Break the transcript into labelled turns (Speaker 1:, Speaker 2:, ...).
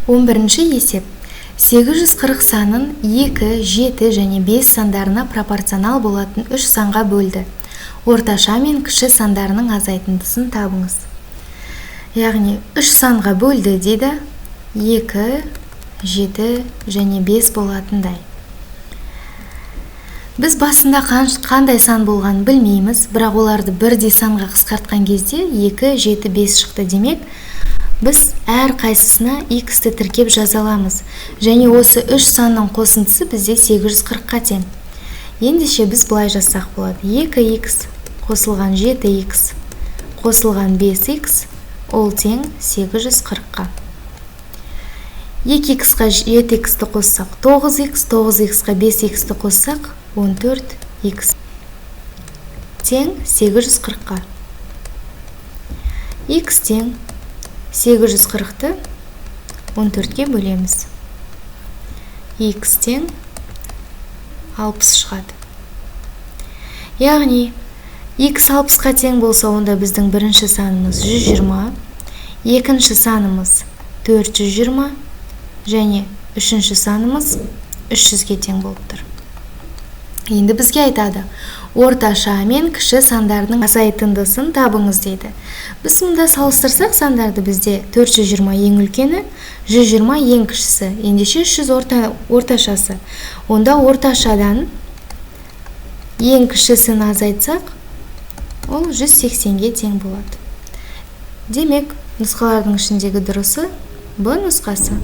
Speaker 1: 11-ші есеп. 840 санын 2, 7 және 5 сандарына пропорционал болатын 3 санға бөлді. Орташа мен кіші сандарының азайтындысын табыңыз. Яғни 3 санға бөлді дейді, 2, 7 және 5 болатындай. Біз басында қандай сан болғанын білмейміз, бірақ оларды бірдей санға қысқартқан кезде 2, 7, 5 шықты. Демек, біз әр қайсысына x-ті тіркеп жаза аламыз. Және осы 3 санның қосындысы бізде 840-қа тең. Ендеше біз былай жазсақ болады. 2x қосылған 7x қосылған 5x ол тең 840-қа. 2x-қа 7x-ті қоссақ 9x, 9x-қа 5x-ті қоссақ 14x тең 840-қа. X тең 840-ты 14-ке бөлеміз. X тең 60 шығады. Яғни x 60-қа тең болса, онда біздің бірінші санымыз 120, екінші санымыз 420 және үшінші санымыз 300-ге тең болып тұр. Енді бізге айтады, орташа мен кіші сандардың азайтындысын табыңыз дейді. Біз мұнда салыстырсақ сандарды, бізде 420 ең үлкені, 120 ең кішісі. Ендеше 300 орташасы. Онда орташадан ең кішісін азайтсақ, ол 180-ге тең болады. Демек, нұсқалардың ішіндегі дұрысы Б нұсқасы.